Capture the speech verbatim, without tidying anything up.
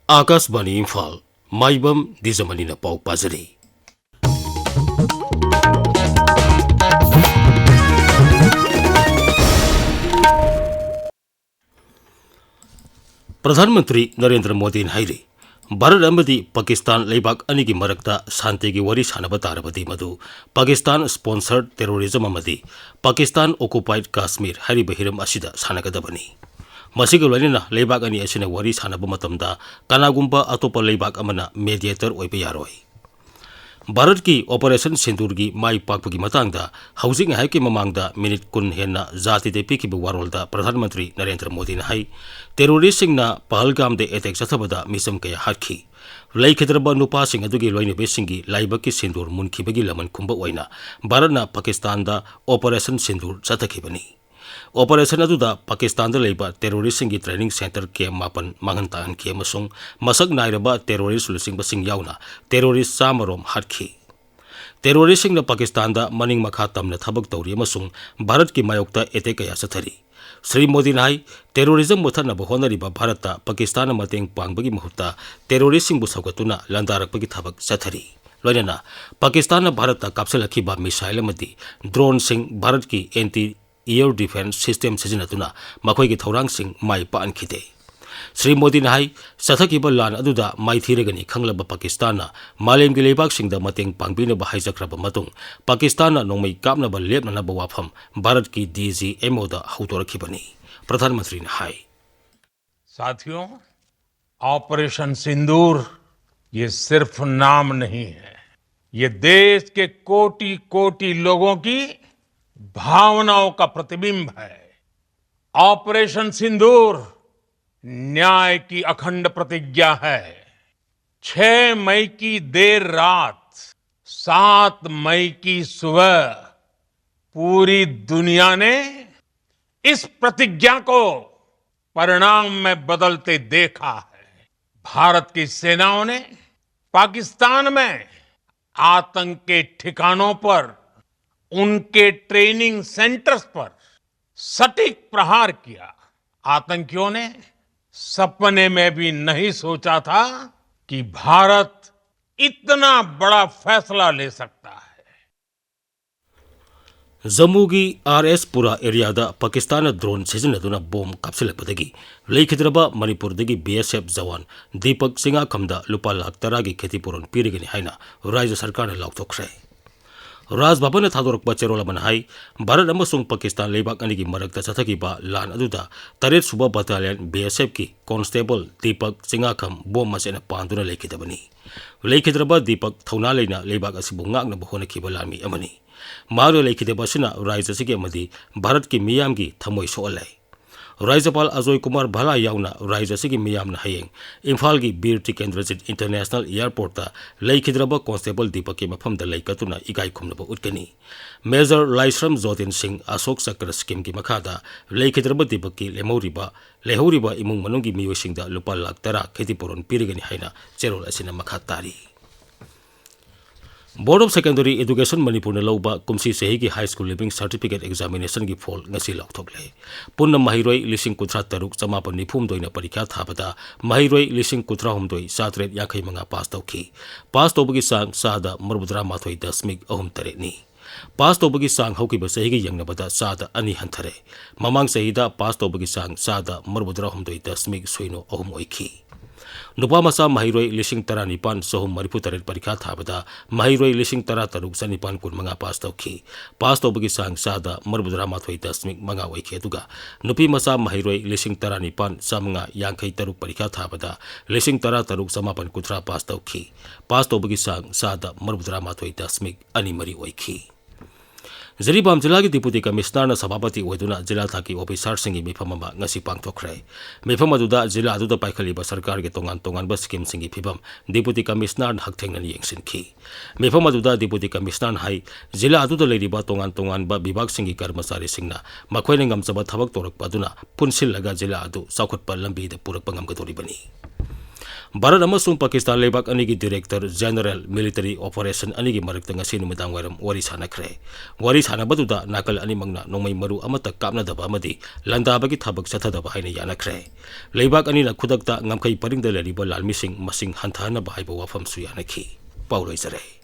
ꯑꯥꯀꯥꯁꯕꯥꯅꯤ ꯏꯝꯐꯥꯜ, ꯃꯥꯏꯕꯝ ꯗꯤꯖꯃꯅꯤꯅ ꯄꯥꯎ ꯄꯥꯖꯔꯤ꯫ ꯄ꯭ꯔꯙꯥꯟ ꯃꯟꯇ꯭ꯔꯤ ꯅꯔꯦꯟꯗ꯭ꯔ ꯃꯣꯗꯤꯅ ꯍꯥꯏꯔꯤ, ꯚꯥꯔꯠ ꯑꯃꯗꯤ ꯄꯥꯀꯤꯁꯇꯥꯟ ꯂꯩꯕꯥꯛ ꯑꯅꯤꯒꯤ ꯃꯔꯛꯇ ꯁꯥꯟꯇꯤꯒꯤ ꯋꯥꯔꯤ ꯁꯥꯟꯅꯕ ꯇꯥꯔꯕꯗꯤ ꯃꯗꯨ ꯄꯥꯀꯤꯁꯇꯥꯟ ꯁ꯭ꯄꯣꯟꯁꯔ ꯇꯦꯔꯣꯔꯤꯖꯝ ꯑꯃꯗꯤ ꯄꯥꯀꯤꯁꯇꯥꯟ ꯑꯣꯀꯨꯄꯥꯏꯗ ꯀꯥꯁꯃꯤꯔ ꯍꯥꯏꯔꯤꯕ ꯍꯤꯔꯝ ꯑꯁꯤꯗ ꯁꯥꯟꯅꯒꯗꯕꯅꯤ꯫ ꯃꯁꯤꯒ ꯂꯣꯏꯅꯅ ꯂꯩꯕꯥꯛ ꯑꯅꯤ ꯑꯁꯤꯅ ꯋꯥꯔꯤ ꯁꯥꯟꯅꯕ ꯃꯇꯝꯗ ꯀꯅꯥꯒꯨꯝꯕ ꯑꯇꯣꯞꯄ ꯂꯩꯕꯥꯛ ꯑꯃꯅ ꯃꯦꯗꯤꯌꯦꯇꯔ ꯑꯣꯏꯕ ꯌꯥꯔꯣꯏ꯫ ꯚꯥꯔꯠꯀꯤ ꯑꯣꯄꯔꯦꯁꯟ ꯁꯤꯟꯗꯨꯔꯒꯤ ꯃꯥꯏ ꯄꯥꯛꯄꯒꯤ ꯃꯇꯥꯡꯗ ꯍꯧꯖꯤꯛ ꯉꯥꯏꯍꯥꯛꯀꯤ ꯃꯃꯥꯡꯗ ꯃꯤꯅꯤꯠ ꯀꯨꯟ ꯍꯦꯟꯅ ꯖꯥꯇꯤꯗ ꯄꯤꯈꯤꯕ ꯋꯥꯔꯣꯜꯗ ꯄ꯭ꯔꯙꯥꯟ ꯃꯟꯇ꯭ꯔꯤ ꯅꯔꯦꯟꯗ꯭ꯔ ꯃꯣꯗꯤꯅ ꯍꯥꯏ, ꯇꯦꯔꯣꯔꯤꯁꯁꯤꯡꯅ ꯄꯍꯜꯒꯥꯝꯗ ꯑꯦꯇꯦꯛ ꯆꯠꯊꯕꯗ ꯃꯤꯆꯝ ꯀꯌꯥ ꯍꯥꯠꯈꯤ꯫ ꯂꯩꯈꯤꯗ꯭ꯔꯕ ꯅꯨꯄꯥꯁꯤꯡ ꯑꯗꯨꯒꯤ ꯂꯣꯏꯅꯕꯤꯁꯤꯡꯒꯤ ꯂꯥꯏꯕꯛꯀꯤ ꯁꯤꯟꯗꯨꯔ ꯃꯨꯟꯈꯤꯕꯒꯤ ꯂꯃꯟ ꯈꯨꯝꯕ ꯑꯣꯏꯅ ꯚꯥꯔꯠꯅ ꯄꯥꯀꯤꯁꯇꯥꯟꯗ ꯑꯣꯄꯔꯦꯁꯟ ꯁꯤꯟꯗꯨꯔ ꯆꯠꯊꯈꯤꯕꯅꯤ꯫ ꯑꯣꯄꯔꯦꯁꯟ ꯑꯗꯨꯗ ꯄꯥꯀꯤꯁꯇꯥꯟꯗ ꯂꯩꯕ ꯇꯦꯔꯣꯔꯤꯁꯁꯤꯡꯒꯤ ꯇ꯭ꯔꯦꯅꯤꯡ ꯁꯦꯟꯇꯔ ꯀꯦꯝ ꯃꯥꯄꯟ ꯃꯥꯡꯍꯟ ꯇꯥꯛꯍꯟꯈꯤ ꯑꯃꯁꯨꯡ ꯃꯁꯛ ꯅꯥꯏꯔꯕ ꯇꯦꯔꯣꯔꯤꯁ ꯂꯨꯆꯤꯡꯕꯁꯤꯡ ꯌꯥꯎꯅ ꯇꯦꯔꯣꯔꯤꯁ ꯆꯥꯝꯃ ꯔꯣꯝ ꯍꯥꯠꯈꯤ꯫ ꯇꯦꯔꯣꯔꯤꯁꯁꯤꯡꯅ ꯄꯥꯀꯤꯁꯇꯥꯟꯗ ꯃꯅꯤꯡ ꯃꯈꯥ ꯇꯝꯅ ꯊꯕꯛ ꯇꯧꯔꯤ ꯑꯃꯁꯨꯡ ꯚꯥꯔꯠꯀꯤ ꯃꯥꯌꯣꯛꯇ ꯑꯦꯇꯦꯛ ꯀꯌꯥ ꯆꯠꯊꯔꯤ꯫ ꯁ꯭ꯔꯤ ꯃꯣꯗꯤꯅ ꯍꯥꯏ, ꯇꯦꯔꯣꯔꯤꯖꯝ ꯃꯨꯊꯠꯅꯕ ꯍꯣꯠꯅꯔꯤꯕ ꯚꯥꯔꯠꯇ ꯄꯥꯀꯤꯁꯇꯥꯟꯅ ꯃꯇꯦꯡ ꯄꯥꯡꯕꯒꯤ ꯃꯍꯨꯠꯇ ꯇꯦꯔꯣꯔꯤꯁꯁꯤꯡꯕꯨ ꯁꯧꯒꯠꯇꯨꯅ ꯂꯥꯟꯗꯥꯔꯛꯄꯒꯤ ꯊꯕꯛ ꯆꯠꯊꯔꯤ꯫ ꯂꯣꯏꯅꯅ ꯄꯥꯀꯤꯁꯇꯥꯟꯅ ꯚꯥꯔꯠꯇ ꯀꯥꯞꯁꯤꯜꯂꯛꯈꯤꯕ ꯃꯤꯁꯥꯏꯜ ꯑꯃꯗꯤ ꯗ꯭ꯔꯣꯟꯁꯤꯡ ꯚꯥꯔꯠꯀꯤ ꯑꯦꯟꯇꯤ ꯏꯌꯔ ꯗꯤꯐꯦꯟꯁ ꯁꯤꯁꯇꯦꯝ ꯁꯤꯖꯤꯟꯅꯗꯨꯅ ꯃꯈꯣꯏꯒꯤ ꯊꯧꯔꯥꯡꯁꯤꯡ ꯃꯥꯏ ꯄꯥꯛꯍꯟꯈꯤꯗꯦ꯫ ꯁ꯭ꯔꯤ ꯃꯣꯗꯤꯅ ꯍꯥꯏ, ꯆꯠꯊꯈꯤꯕ ꯂꯥꯟ ꯑꯗꯨꯗ ꯃꯥꯏꯊꯤꯔꯒꯅꯤ ꯈꯪꯂꯕ ꯄꯥꯀꯤꯁꯇꯥꯟꯅ ꯃꯥꯂꯦꯝꯒꯤ ꯂꯩꯕꯥꯛꯁꯤꯡꯗ ꯃꯇꯦꯡ ꯄꯥꯡꯕꯤꯅꯕ ꯍꯥꯏꯖꯈ꯭ꯔꯕ ꯃꯇꯨꯡ, ꯄꯥꯀꯤꯁꯇꯥꯟꯅ ꯅꯣꯡꯃꯩ ꯀꯥꯞꯅꯕ ꯂꯦꯞꯅꯅꯕ ꯋꯥꯐꯝ ꯚꯥꯔꯠꯀꯤ ꯗꯤ ꯖꯤ ꯑꯦꯝ ꯑꯣꯗ ꯍꯧꯗꯣꯔꯛꯈꯤꯕꯅꯤ꯫ ꯄ꯭ꯔꯙꯥꯟ ꯃꯟꯇ꯭ꯔꯤꯅ ꯍꯥꯏ꯫ साथियों, ऑपरेशन सिंदूर ये सिर्फ नाम नहीं है, ये देश के कोटि कोटि लोगों की भावनाओं का प्रतिबिंब है। ऑपरेशन सिंदूर न्याय की अखंड प्रतिज्ञा है। छह मई की देर रात, सात मई की सुबह पूरी दुनिया ने इस प्रतिज्ञा को परिणाम में बदलते देखा है। भारत की सेनाओं ने पाकिस्तान में आतंक के ठिकानों पर, उनके ट्रेनिंग सेंटर्स पर सटीक प्रहार किया। आतंकियों ने सपने में भी नहीं सोचा था कि भारत इतना बड़ा फैसला ले सकता है। ꯖꯝꯃꯨꯒꯤ ꯑꯥꯔ ꯑꯦꯁ ꯄꯨꯔꯥ ꯑꯦꯔꯤꯌꯥꯗ ꯄꯥꯀꯤꯁꯇꯥꯟꯅ ꯗ꯭ꯔꯣꯟ ꯁꯤꯖꯤꯟꯅꯗꯨꯅ ꯕꯣꯝ ꯀꯥꯞꯁꯤꯜꯂꯛꯄꯗꯒꯤ ꯂꯩꯈꯤꯗ꯭ꯔꯕ ꯃꯅꯤꯄꯨꯔꯗꯒꯤ ꯕꯤ ꯑꯦꯁ ꯑꯦꯐ ꯖꯋꯥꯟ ꯗꯤꯄꯛ ꯆꯤꯉꯥꯈꯝꯗ ꯂꯨꯄꯥ ꯂꯥꯈ ꯇꯔꯥꯒꯤ ꯈꯦꯇꯤꯄꯨꯔꯣꯟ ꯄꯤꯔꯒꯅꯤ ꯍꯥꯏꯅ ꯔꯥꯖ꯭ꯌ ꯁꯔꯀꯥꯔꯅ ꯂꯥꯎꯊꯣꯛꯈ꯭ꯔꯦ꯫ ꯔꯥꯖ ꯚꯕꯟꯅ ꯊꯥꯗꯣꯔꯛꯄ ꯆꯦꯔꯣꯜ ꯑꯃꯅ ꯍꯥꯏ, ꯚꯥꯔꯠ ꯑꯃꯁꯨꯡ ꯄꯥꯀꯤꯁꯇꯥꯟ ꯂꯩꯕꯥꯛ ꯑꯅꯤꯒꯤ ꯃꯔꯛꯇ ꯆꯠꯊꯈꯤꯕ ꯂꯥꯟ ꯑꯗꯨꯗ ꯇꯔꯦꯠ ꯁꯨꯕ ꯕꯇꯥꯂꯤꯌꯟ ꯕꯤ ꯑꯦꯁ ꯑꯦꯐꯀꯤ ꯀꯣꯟꯁꯇꯦꯕꯜ ꯗꯤꯄꯛ ꯆꯤꯉꯥꯈꯝ ꯕꯣꯝ ꯃꯆꯦꯠꯅ ꯄꯥꯟꯗꯨꯅ ꯂꯩꯈꯤꯗꯕꯅꯤ꯫ ꯂꯩꯈꯤꯗ꯭ꯔꯕ ꯗꯤꯄꯛ ꯊꯧꯅꯥ ꯂꯩꯅ ꯂꯩꯕꯥꯛ ꯑꯁꯤꯕꯨ ꯉꯥꯛꯅꯕ ꯍꯣꯠꯅꯈꯤꯕ ꯂꯥꯟꯃꯤ ꯑꯃꯅꯤ꯫ ꯃꯍꯥꯛꯅ ꯂꯩꯈꯤꯗꯕ ꯑꯁꯤꯅ ꯔꯥꯖ꯭ꯌ ꯑꯁꯤꯒꯤ ꯑꯃꯗꯤ ꯚꯥꯔꯠꯀꯤ ꯃꯤꯌꯥꯝꯒꯤ ꯊꯃꯣꯏ ꯁꯣꯛꯍꯜꯂꯦ꯫ ꯔꯥꯖ꯭ꯌꯄꯥꯜ ꯑꯖꯣꯏ ꯀꯨꯃꯥꯔ ꯚꯥꯂꯥ ꯌꯥꯎꯅ ꯔꯥꯖ꯭ꯌ ꯑꯁꯤꯒꯤ ꯃꯤꯌꯥꯝꯅ ꯍꯌꯦꯡ ꯏꯝꯐꯥꯜꯒꯤ ꯕꯤꯔ ꯇꯤꯀꯦꯟꯗ꯭ꯔꯖꯤꯠ ꯏꯟꯇꯔꯅꯦꯁꯅꯦꯜ ꯑꯦꯌꯔꯄꯣꯔꯠꯇ ꯂꯩꯈꯤꯗ꯭ꯔꯕ ꯀꯣꯟꯁꯇꯦꯕꯜ ꯗꯤꯄꯛꯀꯤ ꯃꯐꯝꯗ ꯂꯩ ꯀꯠꯇꯨꯅ ꯏꯀꯥꯏ ꯈꯨꯝꯅꯕ ꯎꯠꯀꯅꯤ꯫ ꯃꯦꯖꯔ ꯂꯥꯏꯁ꯭ꯔꯝ ꯖꯣꯇꯤꯟ ꯁꯤꯡ ꯑꯁꯣꯛ ꯆꯀ꯭ꯔ ꯁ꯭ꯀꯤꯝꯒꯤ ꯃꯈꯥꯗ ꯂꯩꯈꯤꯗ꯭ꯔꯕ ꯗꯤꯄꯛꯀꯤ ꯂꯦꯝꯍꯧꯔꯤꯕ, ꯂꯩꯍꯧꯔꯤꯕ ꯏꯃꯨꯡ ꯃꯅꯨꯡꯒꯤ ꯃꯤꯑꯣꯏꯁꯤꯡꯗ ꯂꯨꯄꯥ ꯂꯥꯈ ꯇꯔꯥ ꯈꯦꯇꯤꯄꯨꯔꯣꯟ ꯄꯤꯔꯒꯅꯤ ꯍꯥꯏꯅ ꯆꯦꯔꯣꯜ ꯑꯁꯤꯅ ꯃꯈꯥ ꯇꯥꯔꯤ꯫ Board of Secondary Education ꯃꯅꯤꯄꯨꯔꯅ ꯂꯧꯕ ꯀꯨꯝꯁꯤ ꯆꯍꯤꯒꯤ High School Leaving Certificate Examinationꯒꯤ ꯐꯣꯜ ꯉꯁꯤ ꯂꯥꯎꯊꯣꯛꯂꯦ꯫ ꯄꯨꯟꯅ ꯃꯍꯩꯔꯣꯏ ꯂꯤꯁꯤꯡ ꯀꯨꯟꯊ꯭ꯔꯥ ꯇꯔꯨꯛ ꯆꯃꯥꯄꯟ ꯅꯤꯐꯨ ꯍꯨꯝꯗꯣꯏꯅ ꯄꯔꯤꯈ꯭ꯌꯥ ꯊꯥꯕꯗ ꯃꯍꯩꯔꯣꯏ ꯂꯤꯁꯤꯡ ꯀꯨꯟꯊ꯭ꯔꯥ ꯍꯨꯝꯗꯣꯏ ꯆꯥꯇꯔꯦꯠ ꯌꯥꯡꯈꯩ ꯃꯉꯥ ꯄꯥꯁ ꯇꯧꯈꯤ꯫ ꯄꯥꯁ ꯇꯧꯕꯒꯤ ꯆꯥꯡ ꯆꯥꯗ ꯃꯔꯤꯐꯨꯇꯔꯥ ꯃꯥꯊꯣꯏ ꯗꯁꯃꯤꯛ ꯑꯍꯨꯝ ꯇꯔꯦꯠꯅꯤ꯫ ꯄꯥꯁ ꯇꯧꯕꯒꯤ ꯆꯥꯡ ꯍꯧꯈꯤꯕ ꯆꯍꯤꯒ ꯌꯦꯡꯅꯕꯗ ꯆꯥꯗ ꯑꯅꯤ ꯍꯟꯊꯔꯦ꯫ ꯃꯃꯥꯡ ꯆꯍꯤꯗ ꯄꯥꯁ ꯇꯧꯕꯒꯤ ꯆꯥꯡ ꯆꯥꯗ ꯃꯔꯤꯐꯨꯇꯔꯥ ꯍꯨꯝꯗꯣꯏ ꯗꯁꯃꯤꯛ ꯁꯤꯅꯣ ꯑꯍꯨꯝ ꯑꯣꯏꯈꯤ꯫ ꯅꯨꯄꯥ ꯃꯆꯥ ꯃꯍꯩꯔꯣꯏ ꯂꯤꯁꯤꯡ ꯇꯔꯥꯅꯤꯄꯥꯟ ꯆꯍꯨꯝ ꯃꯔꯤꯐꯨ ꯇꯔꯦꯠ ꯄꯔꯤꯈꯥ ꯊꯥꯕꯗ ꯃꯍꯩꯔꯣꯏ ꯂꯤꯁꯤꯡ ꯇꯔꯥ ꯇꯔꯨꯛ ꯆꯅꯤꯄꯥꯟ ꯀꯨꯟ ꯃꯉꯥ ꯄꯥꯁ ꯇꯧꯈꯤ꯫ ꯄꯥꯁ ꯇꯧꯕꯒꯤ ꯆꯥꯡ ꯆꯥꯗ ꯃꯔꯤꯐꯨꯇꯔꯥ ꯃꯥꯊꯣꯏ ꯗꯁꯃꯤꯛ ꯃꯉꯥ ꯑꯣꯏꯈꯤ꯫ ꯑꯗꯨꯒ ꯅꯨꯄꯤ ꯃꯆꯥ ꯃꯍꯩꯔꯣꯏ ꯂꯤꯁꯤꯡ ꯇꯔꯥꯅꯤꯄꯥꯟ ꯆꯥꯃꯉꯥ ꯌꯥꯡꯈꯩ ꯇꯔꯨꯛ ꯄꯔꯤꯈꯥ ꯊꯥꯕꯗ ꯂꯤꯁꯤꯡ ꯇꯔꯥ ꯇꯔꯨꯛ ꯆꯃꯥꯄꯟ ꯀꯨꯟꯊ꯭ꯔꯥ ꯄꯥꯁ ꯇꯧꯈꯤ꯫ ꯄꯥꯁ ꯇꯧꯕꯒꯤ ꯆꯥꯡ ꯆꯥꯗ ꯃꯔꯤꯐꯨꯇꯔꯥ ꯃꯥꯊꯣꯏ ꯗꯁꯃꯤꯛ ꯑꯅꯤ ꯃꯔꯤ ꯑꯣꯏꯈꯤ꯫ ꯖꯤꯔꯤꯕꯥꯝ ꯖꯤꯂꯥꯒꯤ ꯗꯤꯄꯨꯇꯤ ꯀꯃꯤꯁꯅꯔꯅ ꯁꯚꯥꯄꯇꯤ ꯑꯣꯏꯗꯨꯅ ꯖꯤꯂꯥ ꯊꯥꯛꯀꯤ ꯑꯣꯐꯤꯁꯥꯔꯁꯤꯡꯒꯤ ꯃꯤꯐꯝ ꯑꯃ ꯉꯁꯤ ꯄꯥꯡꯊꯣꯛꯈ꯭ꯔꯦ꯫ ꯃꯤꯐꯝ ꯑꯗꯨꯗ ꯖꯤꯂꯥ ꯑꯗꯨꯗ ꯄꯥꯏꯈꯠꯂꯤꯕ ꯁꯔꯀꯥꯔꯒꯤ ꯇꯣꯉꯥꯟ ꯇꯣꯉꯥꯟꯕ ꯁ꯭ꯀꯤꯝꯁꯤꯡꯒꯤ ꯐꯤꯕꯝ ꯗꯤꯄꯨꯇꯤ ꯀꯃꯤꯁꯅꯔꯅ ꯍꯛꯊꯦꯡꯅꯅ ꯌꯦꯡꯁꯤꯟꯈꯤ꯫ ꯃꯤꯐꯝ ꯑꯗꯨꯗ ꯗꯤꯄꯨꯇꯤ ꯀꯃꯤꯁꯅꯔꯅ ꯍꯥꯏ, ꯖꯤꯂꯥ ꯑꯗꯨꯗ ꯂꯩꯔꯤꯕ ꯇꯣꯉꯥꯟ ꯇꯣꯉꯥꯟꯕ ꯕꯤꯚꯥꯒꯁꯤꯡꯒꯤ ꯀꯔꯃꯆꯥꯔꯤꯁꯤꯡꯅ ꯃꯈꯣꯏꯅ ꯉꯝꯖꯕ ꯊꯕꯛ ꯇꯧꯔꯛꯄ ꯑꯗꯨꯅ ꯄꯨꯟꯁꯤꯜꯂꯒ ꯖꯤꯂꯥ ꯑꯗꯨ ꯆꯥꯎꯈꯠꯄ ꯂꯝꯕꯤꯗ ꯄꯨꯔꯛꯄ ꯉꯝꯒꯗꯧꯔꯤꯕꯅꯤ꯫ ꯚꯥꯔꯠ ꯑꯃꯁꯨꯡ ꯄꯥꯀꯤꯁꯇꯥꯟ ꯂꯩꯕꯥꯛ ꯑꯅꯤꯒꯤ Director General Military Operation ꯑꯅꯤꯒꯤ ꯃꯔꯛꯇ ꯉꯁꯤ ꯅꯨꯃꯤꯗꯥꯡ ꯋꯥꯏꯔꯝ ꯋꯥꯔꯤ ꯁꯥꯟꯅꯈ꯭ꯔꯦ꯫ ꯋꯥꯔꯤ ꯁꯥꯟꯅꯕꯗꯨꯗ ꯅꯥꯀꯜ ꯑꯅꯤꯃꯛꯅ ꯅꯣꯡꯃꯩ ꯃꯔꯨ ꯑꯃꯠꯇ ꯀꯥꯞꯅꯗꯕ ꯑꯃꯗꯤ ꯂꯥꯟꯗꯥꯕꯒꯤ ꯊꯕꯛ ꯆꯠꯊꯗꯕ ꯍꯥꯏꯅ ꯌꯥꯅꯈ꯭ꯔꯦ꯫ ꯂꯩꯕꯥꯛ ꯑꯅꯤꯅ ꯈꯨꯗꯛꯇ ꯉꯝꯈꯩ ꯄꯔꯤꯡꯗ ꯂꯩꯔꯤꯕ ꯂꯥꯟꯃꯤꯁꯤꯡ ꯃꯁꯤꯡ ꯍꯟꯊꯍꯟꯅꯕ ꯍꯥꯏꯕ ꯋꯥꯐꯝꯁꯨ ꯌꯥꯅꯈꯤ꯫ ꯄꯥꯎ ꯂꯣꯏꯖꯔꯦ꯫